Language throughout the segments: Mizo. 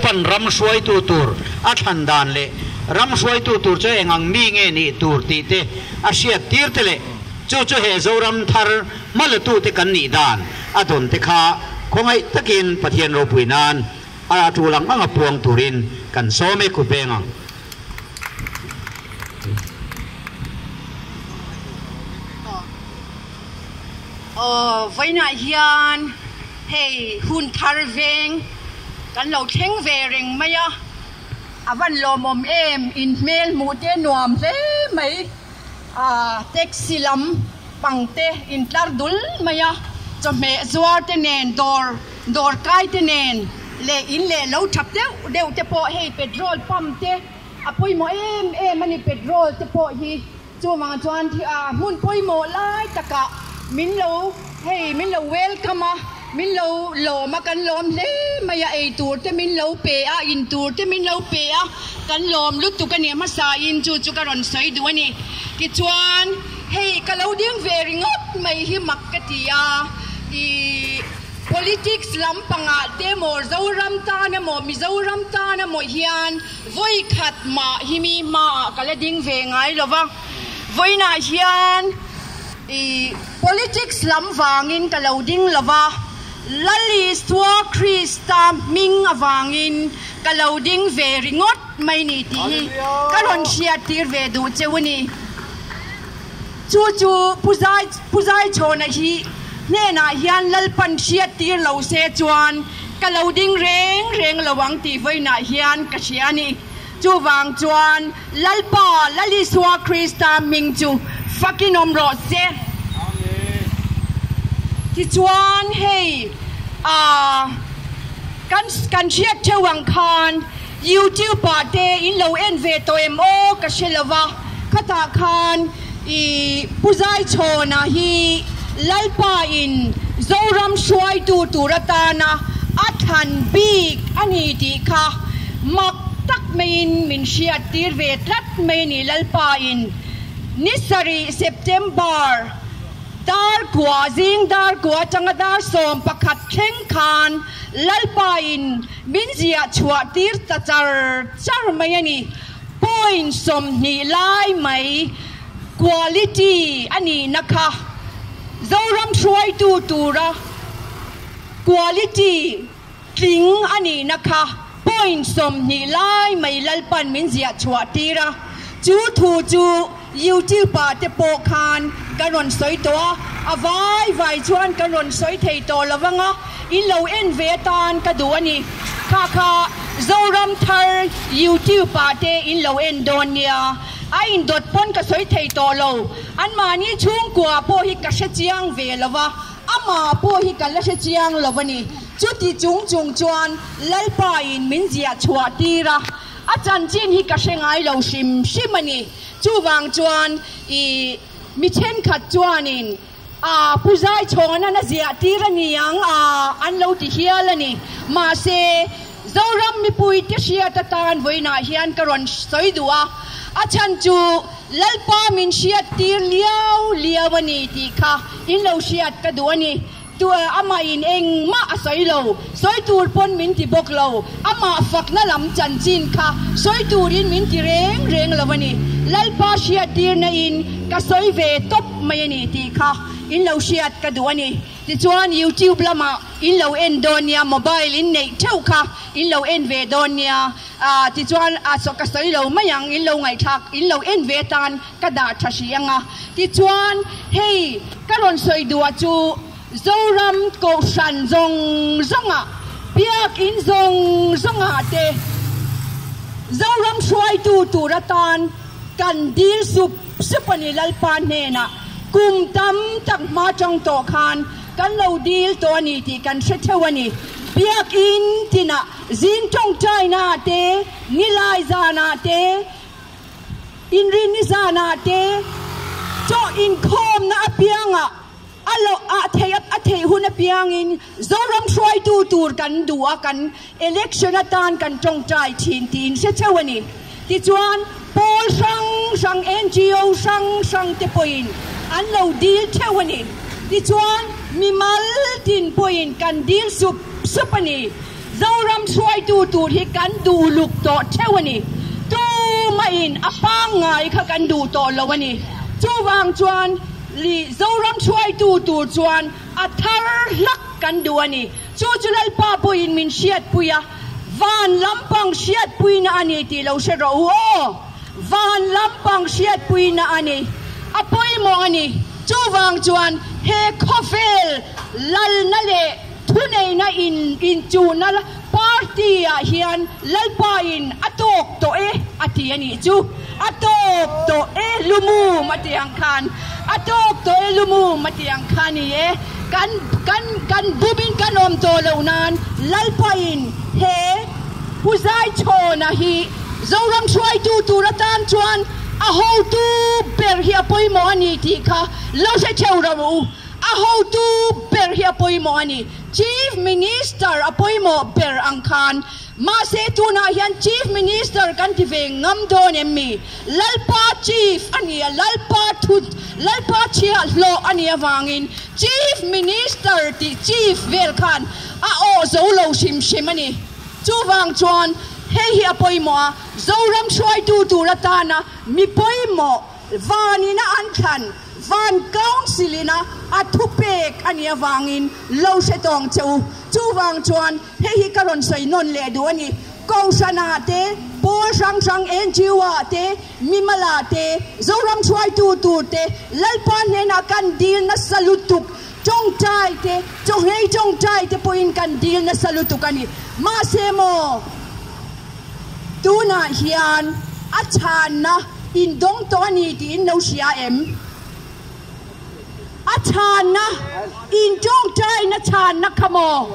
Lalpan ram hruaitu tur a thlan dan leh ram hruaitu tur chu eng ang mi nge nih tur tih te a hriat tir te leh chu chu he Zoram thar hmalatute kan nih dan a dawn te kha khawngaih takin Pathian ropui nan a tul ang anga puang turin kan sawm e kut veng ang. Aw, vawiinah hian hei hun thar veng kan lo thleng ve reng mai a, a van lawmawm em, in hmel hmuh te nuam hle mai, ah taxi lam pang te in tlar dul mai a, chawhmeh zuar te nen dawr dawr kai te nen leh in leh lo thap deuh deuh te pawh hei petrol pump te a pawimawh em em a ni petrol te pawh hi. Chuvang chuan thi a hmun pawimawh lai takah min lo hei min lo welcome a, min lo lawm a, kan lawm hle mai a, ei tur te min lo pe a, in tur te min lo pe a, kan lawm lutuk a ni hmasa in chu chu ka rawn sawi duh a ni. Tichuan hei ka lo ding ve ringawt mai hi mak ka ti a, ih. Politics lampangah te maw Zoram tan emaw Mizoram tan emaw hian vawi khat mah hi mi hmaah ka la ding ve ngai lo va. Vawiinah hian i politics lam vangin ka lo ding lo va, Lal Isua Krista hming avangin ka lo ding ve ringawt mai ni tih hi ka rawn hriattir ve duh cheu a ni. Chu chu Pu Zai Pu Zaichhawna hi hnenah hian Lalpan hriat tir lo se chuan ka lo ding reng reng lo ang tih vawiinah hian ka hria a ni. Chuvang chuan Lalpa Lal Isua Krista hming chu fakin awm rawh se. Tichuan hei ah kan kan hriat theuh ang khan YouTube ah te in lo en ve tawh em aw ka hre lo va, khatah khan i Pu Zaichhawna hi Lalpa in Zoram hruaitu tur atana a thlan bik a ni tih kha mak tak maiin min hriat tir ve tlat mai a ni Lalpa in ni sarih September dar kua zing dar kua atanga dar 11 thleng khan Lalpa in Min ziah chhuah tir ta char char mai a ni. Point 20 lai mai quality a nihna kha Zoram hruaitu tura quality tling a nihna kha point 20 lai mai Lalpan min ziah chhuah tir a. Chu thu chu YouTube ah te pawh khan ka rawn sawi tawh a, a vai vai chuan ka rawn sawi thei tawh lo vang a, in lo en ve atan ka duh a ni. Kha kha Zoram Thar YouTube ah te in lo en dawn nia, a indawt pawn ka sawi thei tawh lo, anmahni chhungkua pawh hi ka hre chiang ve lo va, amah pawh hi ka la hre chiang lo a ni. Chuti chung chung chuan Lalpa in min ziah chhuah tir a. A chanchin hi ka hre ngai lo hrim hrim a ni. Chuvang chuan i mi thenkhat chuanin a Pu Zaichhawnga nana ziah tir a ni ang a an lo ti hial a ni. Mahse, Zoram mipuite hriat atan vawiinah hian ka rawn sawi duh a, a chhan chu Lalpa min hriat tir liau liau a ni tih kha in lo hriat ka duh a ni. Amah in engmah a sawi lo, sawi tur pawn min ti bawk lo, amah fakna lam chanchin kha sawi turin min ti reng reng lo a ni. Lalpa hriattirna in ka sawi ve tawp mai a ni tih kha in lo hriat ka duh a ni. Tichuan YouTube lamah in lo en dawn nia, mobile in neih theuh kha in lo en ve dawn nia, tichuan ka sawi lo mai ang, in lo ngaihthlak, in lo en ve atan Ka dah tha hri ang a, tichuan hei ka rawn sawi duh chu Zoram Kohhran zawng zawngah, Biakinn zawng zawngah te Zoram hruaitu tur atan kan dil sup sup a ni Lalpa hnenah kum tam tak hma tang tawh khan kan lo dil tawh a ni tih kan hre theuh a ni. Biakinn tinah zing tawngtaina te, nilai zanah te, Inrinni zanah te chaw inkhawmna apiangah a loh ah theih a theih hun apiangin Zoram hruaitu tur kan duh a, kan election atan kan tawngtai thin tiin hre theuh a ni. Tichuan pawl hrang hrang NGO hrang hrang te pawhin an lo dil theuh a ni. Tichuan mimal tin pawhin kan dil sup sup a ni. Zoram hruaitu tur hi kan duh uluk tawh theuh a ni. Tumahin a pangngai kha kan duh tawh lo a ni. Chuvang chuan li Zoram hruaitu tur chuan a thar hlak kan duh a ni. Chu chu Lalpa pawhin min hriatpui a, van lampang hriatpuina a ni tih lo hre rawh u aw. Van lampang hriatpuina a ni. A pawimawh a ni. Chuvang chuan he khawvel lalna leh thuneihna in inchuhna party ah hian Lalpa in a tawk tawh e a ti a nih chu. A tawk tawh e lumum a ti ang khan. A tawk tawh e lumum a ti ang kha a ni e. Kan kan kan bumin kan awm tawh loh nan Lalpa in he Pu Zaichhawna hi Zoram hruaitu tur atan chuan a hotu ber hi a pawimawh a ni tih kha lo hre theuh rawh u. A hotu ber hi a pawimawh a ni. Chief Minister a pawimawh ber ang khan. Mahse tunah hian Chief Minister kan ti ve ngam dawn em mi? Lalpa Chief a ni a, Lalpa thu, Lalpa chhiahhlawh a nih avangin Chief Minister tih Chief vel khan a awh zo lo hrim hrim a ni. Chuvang chuan hei hi a pawimawh a, Zoram hruaitu tur atana mi pawimawh vanina an thlan, van Council ina a thupek a nih avangin lo hre tawng che u. Chuvang chuan hei hi ka rawn sawi nawn leh duh a ni. Kohhranah te, pawl hrang hrang NGO ah te, mimal ah te, Zoram hruaitu tur te, Lalpa hnenah kan dil nasa lutuk. Tawngtai te, chawhngei tawngtai te pawhin kan dil nasa lutuk a ni. Mahse maw, tunah hian a chhanna indawng tawh a ni tiin lo hria em? A chhanna, intawngtaina chhanna kha maw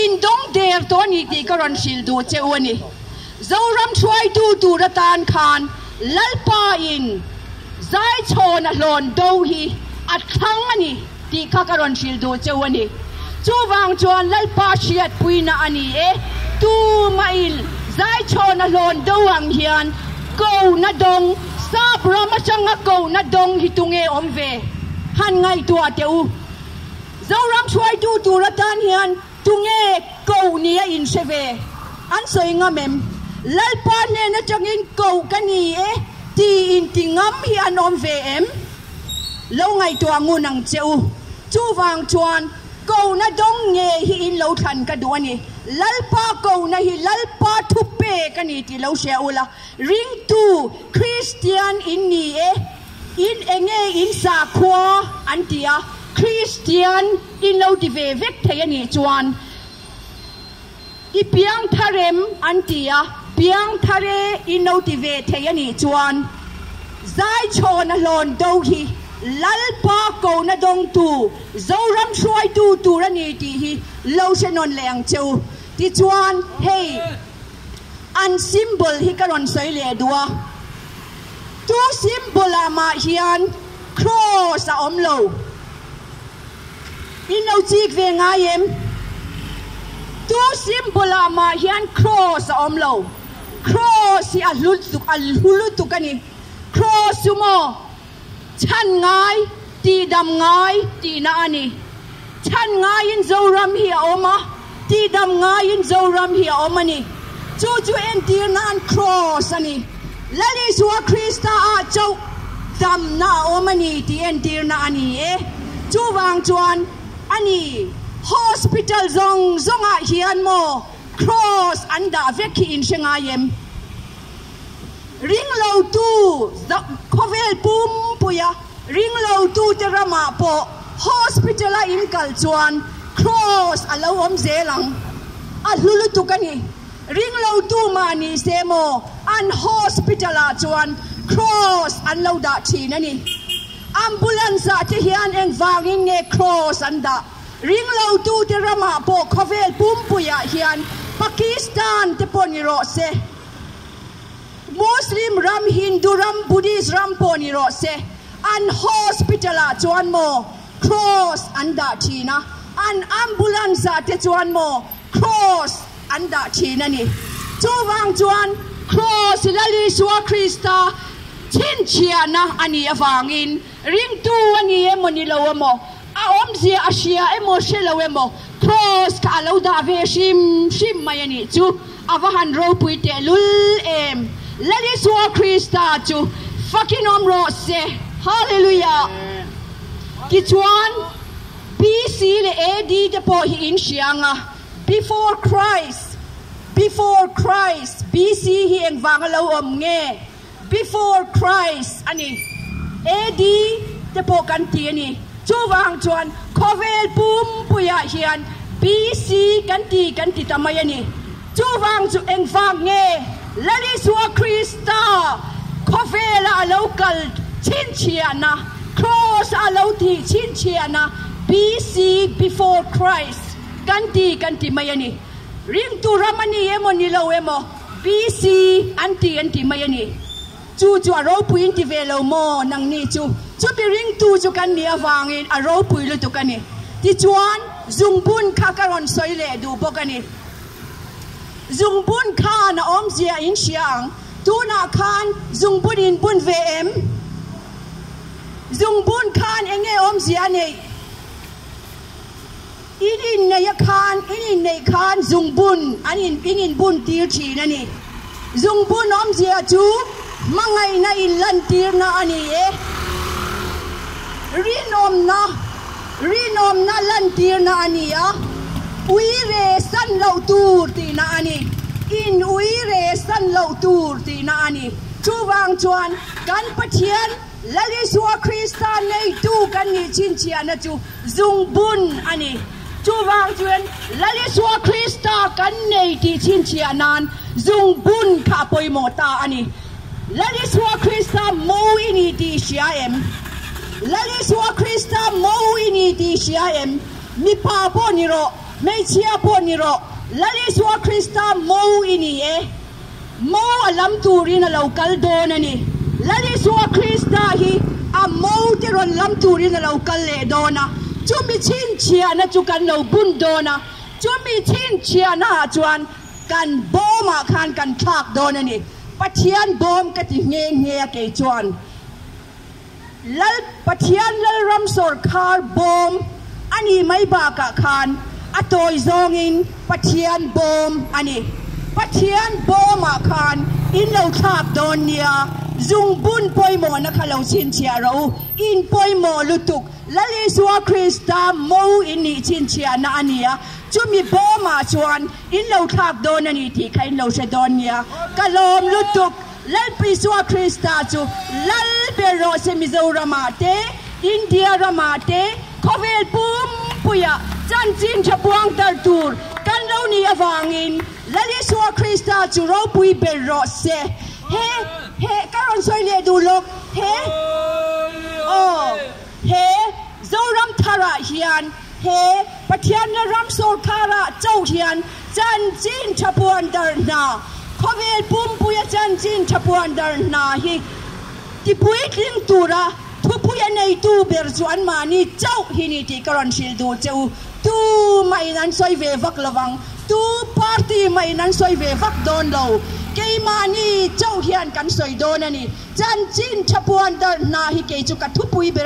indawng der tawh a ni tih ka rawn hrilh duh che u a ni. Zoram hruaitu tur atan khan Lalpa in Zaichhawn a hlawn do hi a thlang a ni tih kha ka rawn hrilh duh cheu a ni. Chuvang chuan Lalpa hriatpuina a ni e, tumahin Zaichhawn a hlawn do ang hian ko na dawng, sap ram atanga ko na dawng hi tunge awm ve? Han ngaihtuah teh u. Zoram hruaitu tur atan hian Tunge ko ni a inhre ve? An sawi ngam em? Lalpa hnen atangin ko ka ni e ti inti ngam hi an awm ve em? Lo ngaihtuah ngun ang che u. Chuvang chuan kona dawng nge hi in lo thlan ka duh a ni. Lalpa kona hi Lalpa thu pek a ni tih lo hria ula, ringtu Kristian in ni e, in enge in sakhua an ti a, Kristian In lo ti ve vek thei a nih chuan i piang thar em an ti a, piang thar e in lo ti ve thei a nih chuan Zaichhawn a hlawn do hi Lalpa kona dawngtu Zoram hruaitu tur a ni tih hi lo hre nawn leh ang che u. Tichuan hei an symbol hi ka rawn sawi leh duh a, tu symbol ah mah hian cross a awm lo. In lo chik ve ngai em? Tu symbol ah mah hian cross a awm lo. Cross hi a hlu lutuk, a hlu lutuk a ni. Cross chu maw chhan ngai, tihdam ngai tihna a ni. Chhan ngaiin Zoram hi a awm a, tihdam ngaiin Zoram hi a awm a ni. Chu chu entir nan cross a ni. Lal Isua Krista ah chauh damna a awm a ni tih entirna a ni e. Chuvang chuan a ni, hospital zawng zawngah hian maw cross an dah vek hi in hre ngai em? Ringlotu khawvel pumpuia ringlotute ramah pawh hospital-a in kal chuan cross a lo awm zel ang. A hlu lutuk a ni. Ringlotu mah ni se maw an hospital-ah chuan cross an lo dah thin a ni. Ambulance-ah te hian engvangin nge cross an dah? Ringlotute ramah pawh khawvel pumpuiah hian Pakistan te pawh ni rawh se, Muslim ram, Hindu ram, Buddhist ram pawh ni rawh se, an hospital-ah chuan maw cross an dah thin a, an ambulance-ah te chuan maw Kraws an dah thin a ni. Chuvang chuan Kraws Lal Isua Krista chhinchhiahna a nih avangin ringtu a ni emaw ni lo emaw, a awmzia a hria emaw hre lo emaw, Kraws kha a lo dah ve hrim hrim mai a nih chu. A va han ropui tehlul em! Lal Isua Krista chu fakin awm rawh se. Hallelujah! Tichuan, BC leh AD te pawh hi in hria ang a, Before Christ, Before Christ, BC hi engvang a lo awm nge? Before Christ a ni. AD te pawh kan ti a ni. Chuvang chuan khawvel pumpuiah hian BC kan ti kan ti ta mai a ni. Chuvang chu engvang nge Lal Isua Krista khawvela a lo kal chhinchhiahna, Cross a lo tih chhinchhiahna BC, Before Christ, kan ti kan ti mai a ni. Ringtu ram a ni emaw ni lo emaw BC an ti an ti mai a ni. Chu chu a ropui in ti ve lo maw nangni chu? Chumi ringtu chu kan nih avangin a ropui lutuk a ni. Tichuan zungbun kha ka rawn sawi leh duh bawk a ni. Zungbun khan a awmzia in hria ang. Tunah khan zungbun in bun ve em? Zungbun khan eng nge awmzia a neih? In inneih a khan, in inneih khan zungbun an in in inbun tir thin a ni. Zungbun awmzia chu hmangaihna inlantirna a ni e. Rinawmna, rinawmna lantirna a ni a, ui re san loh tur tihna a ni. In ui re san loh tur tihna a ni. Chuvang chuan kan Pathian Lal Isua Krista neitu kan nih chhinchhiahna chu zungbun a ni. Chuvang chuan Lal Isua Krista kan nei tih chhinchhiah nan zungbun kha a pawimawh ta a ni. Lal Isua Krista mo i ni tih i hria em? Lal Isua Krista mo i ni tih i hria em? Mipa pawh ni rawh, hmeichhia pawh ni rawh, Lal Isua Krista mo i ni e. Mo a lam turin a lo kal dawn a ni. Lal Isua Krista hi a mo te rawn lam turin a lo kal leh dawn a, chumi chhinchhiahna chu kan lo bun dawn a, chumi chhinchhiahna ah chuan kan bawmah khan kan thlak dawn a ni. Pathian bawm ka ti nghe nghe a kei chuan. Lal Pathian Lalram sawrkhar bawm a nih mai bakah khan a tawi zawngin Pathian bawm a ni. Pathian bawmah khan in lo thlak dawn nia, zungbun pawimawhna kha lo chhinchhiah rawh u, in pawimawh lutuk Lal Isua Krista mo in nih chhinchhiahna a ni a, chumi bawmah chuan in lo thlak dawn a ni tih kha in lo hre dawn nia, ka lawm lutuk. Lalpisua Krista chu Lal ber rawh se Mizoramah te, India ramah te, khawvel pumpuiah chanchin tha puang tar tur kan lo nih avangin Lalisua Krista chu ropui ber rawh se. He he ka rawn sawi leh duh lawk he aw he Zoram tharah hian he Pathianna ram sawrkharah chauh hian Chanchin tha puan dar hna, Khawvel pumpuia chanchin tha puan dar hna hi tipuitling tura thupuia neitu ber chu anmahni chauh hi ni tih ka rawn hrilh duh che u. Tu mahin an sawi ve vak lovang, tu party mahin an sawi ve vak dawn lo. Keimahni chauh hian kan sawi dawn a ni. Chanchin tha puan dar hna hi kei chu ka thupui ber.